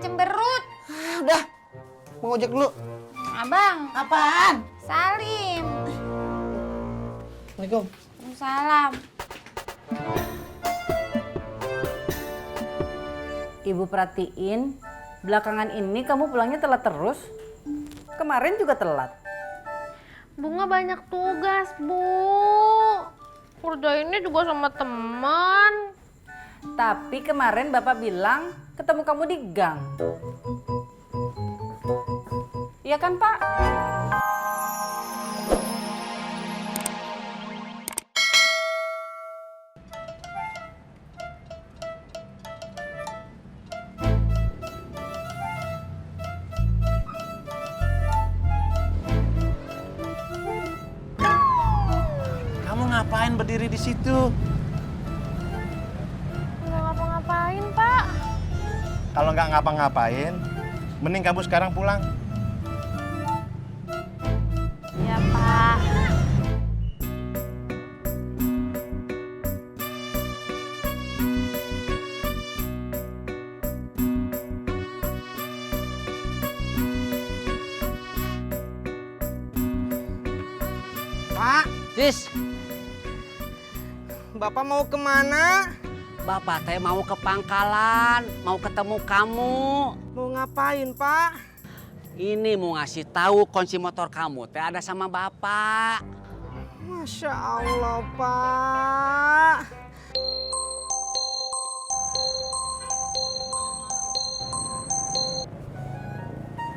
cemberut. Udah, mau ojek dulu. Abang. Apaan? Salim. Assalamualaikum. Salam. Ibu perhatiin, belakangan ini kamu pulangnya telat terus. Kemarin juga telat. Bunga banyak tugas, Bu. Kerjainnya juga sama teman. Tapi kemarin Bapak bilang ketemu kamu di gang. Iya kan, Pak? Kamu ngapain berdiri di situ? Nggak ngapa-ngapain, Pak. Kalau nggak ngapa-ngapain, mending kamu sekarang pulang. Ya, Pak. Pak, Tis, Bapak mau kemana? Bapak teh mau ke pangkalan, mau ketemu kamu. Mau ngapain, Pak? Ini mau ngasih tahu kunci motor kamu teh ada sama Bapak. Masya Allah, Pak.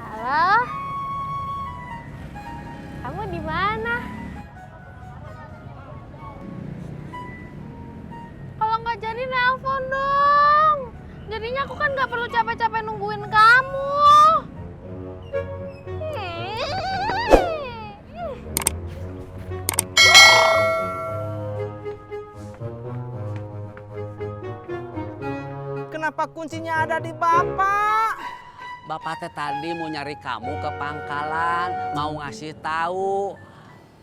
Halo? Kamu di mana? Kalau nggak jadi nelpon dong. Jadinya aku kan nggak perlu capek-capek nungguin kamu. Kenapa kuncinya ada di Bapak? Bapak teh tadi mau nyari kamu ke pangkalan, mau ngasih tahu.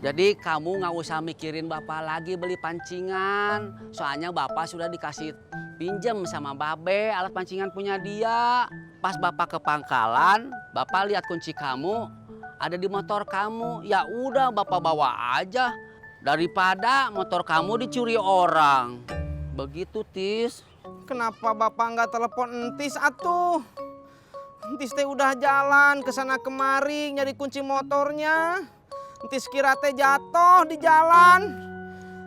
Jadi kamu nggak usah mikirin Bapak lagi beli pancingan. Soalnya Bapak sudah dikasih pinjem sama Babe alat pancingan punya dia. Pas Bapak ke pangkalan, Bapak lihat kunci kamu ada di motor kamu. Ya udah Bapak bawa aja daripada motor kamu dicuri orang. Begitu, Tis. Kenapa Bapak nggak telepon Entis atuh? Entis teh udah jalan ke sana kemari nyari kunci motornya. Entis kira teh jatuh di jalan.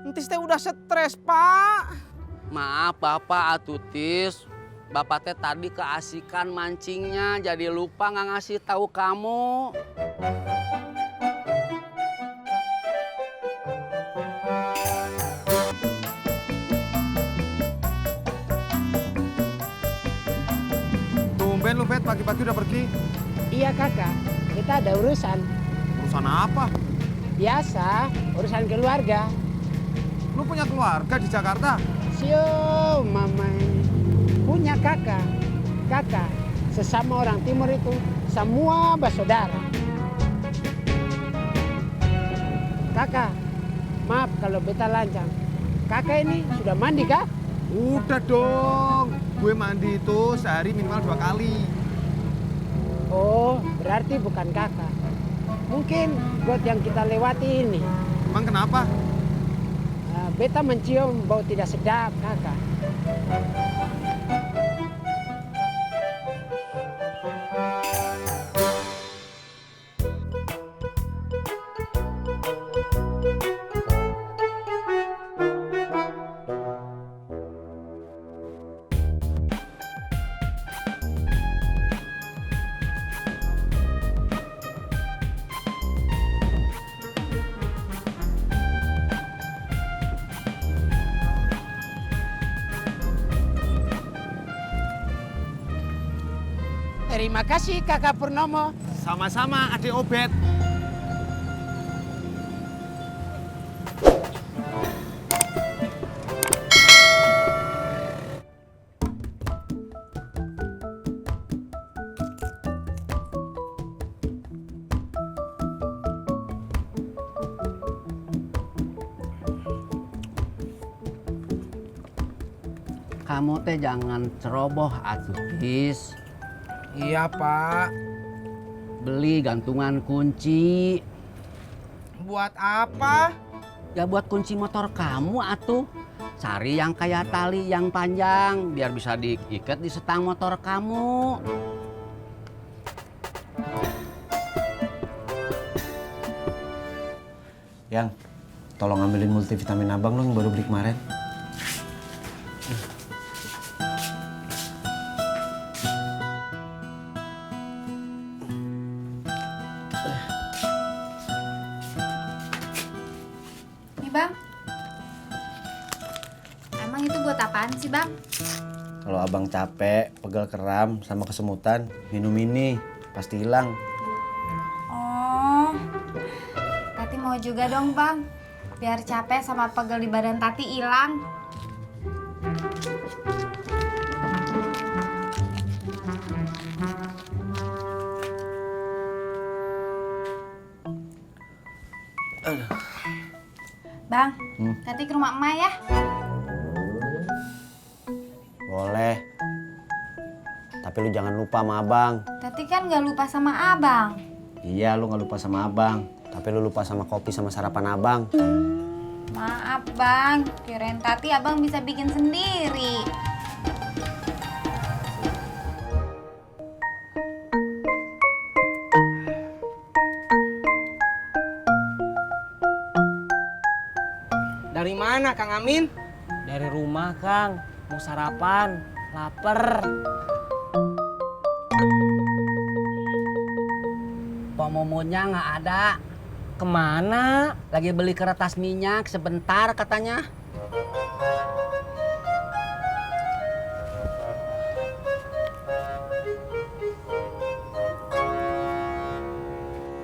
Entis teh udah stres, Pak. Maaf Bapak atuh Tis. Bapak teh tadi keasikan mancingnya jadi lupa nggak ngasih tahu kamu. Tumben lu, Bet, pagi-pagi udah pergi. Iya kakak, kita ada urusan. Urusan apa? Biasa, urusan keluarga. Lu punya keluarga di Jakarta? Sio, mama. Punya kakak. Kakak, sesama orang timur itu semua bersaudara. Kakak, maaf kalau beta lancang. Kakak ini sudah mandi kah? Udah dong. Gue mandi itu sehari minimal 2 kali. Oh, berarti bukan kakak. Mungkin got yang kita lewati ini. Emang kenapa? Beta mencium bau tidak sedap, kakak. Terima kasih kakak Purnomo. Sama-sama, adik Obet. Kamu teh jangan ceroboh atuh Tis. Iya, Pak. Beli gantungan kunci. Buat apa? Ya buat kunci motor kamu atuh. Cari yang kayak tali yang panjang biar bisa diikat di setang motor kamu. Yang, tolong ambilin multivitamin abang dong baru beli kemarin. Nih bang. Emang itu buat apaan sih bang? Kalau abang capek, pegel keram, sama kesemutan, minum ini. Pasti hilang. Oh, Tati mau juga dong bang. Biar capek sama pegel di badan Tati hilang. Bang, Tati ke rumah emak ya. Boleh. Tapi lu jangan lupa sama abang. Tati kan gak lupa sama abang. Iya, lu gak lupa sama abang. Tapi lu lupa sama kopi sama sarapan abang. Maaf bang, kirain Tati abang bisa bikin sendiri. Dari mana, Kang Amin? Dari rumah, Kang. Mau sarapan. Laper. Pak Momonya nggak ada. Kemana? Lagi beli kertas minyak sebentar katanya.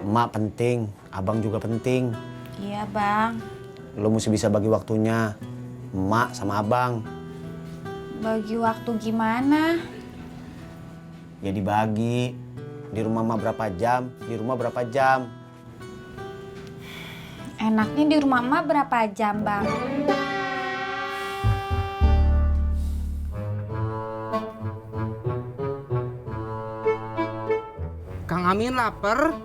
Emak penting, abang juga penting. Iya bang, Lu mesti bisa bagi waktunya. Emak sama abang. bagi waktu gimana? Ya dibagi. Di rumah emak berapa jam, di rumah berapa jam. Enaknya di rumah emak berapa jam bang? Kang Amin lapar?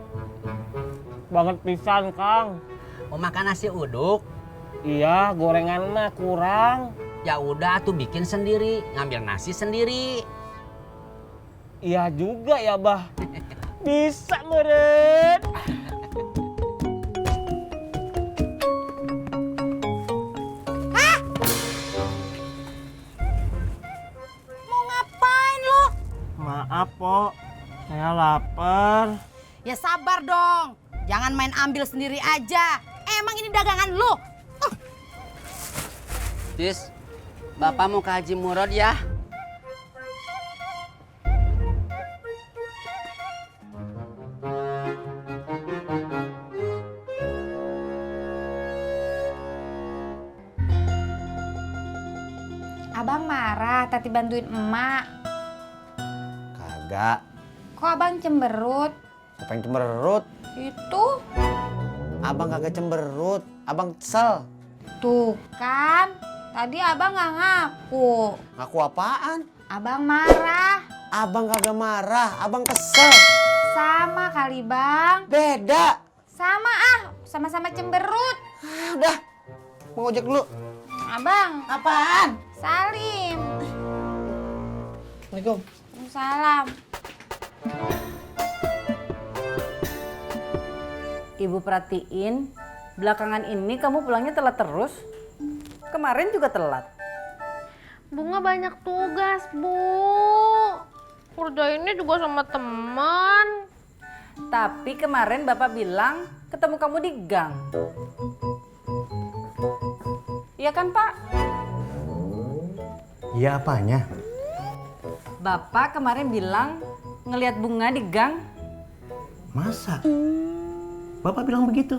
Banget pisan, Kang. Mau makan nasi uduk? Iya, gorengan mah kurang. Ya udah tuh bikin sendiri, ngambil nasi sendiri. Iya juga ya, Bah. Bisa meren. Mau ngapain lo? Maaf, Po. Saya lapar. Ya sabar dong. Jangan main ambil sendiri aja. Emang ini dagangan lo? Tis, Bapak mau ke Haji Murad ya? Abang marah, Tati bantuin emak. Kagak. Kok abang cemberut? Siapa yang cemberut? Itu, Abang kagak cemberut. Abang kesel. tuh kan. Tadi abang gak ngaku. Ngaku apaan? Abang marah. Abang kagak marah. Abang kesel. Sama kali bang. Beda. Sama sama-sama cemberut. Udah. Mau ojek dulu. Abang, Apaan? Salim. Assalamualaikum. Salam. Ibu perhatiin, belakangan ini kamu pulangnya telat terus. Kemarin juga telat. Bunga banyak tugas, Bu. Kerjainnya juga sama teman. Tapi kemarin Bapak bilang ketemu kamu di gang. Iya kan, Pak? Iya apanya? Bapak kemarin bilang ngelihat Bunga di gang. Masa? Bapak bilang begitu?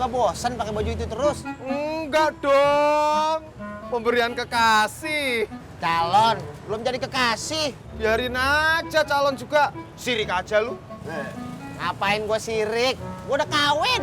kagak bosan pakai baju itu terus? Enggak dong. Pemberian kekasih. Calon, belum jadi kekasih. Biarin aja calon juga. Sirik aja lu. Ngapain gua sirik? Gua udah kawin.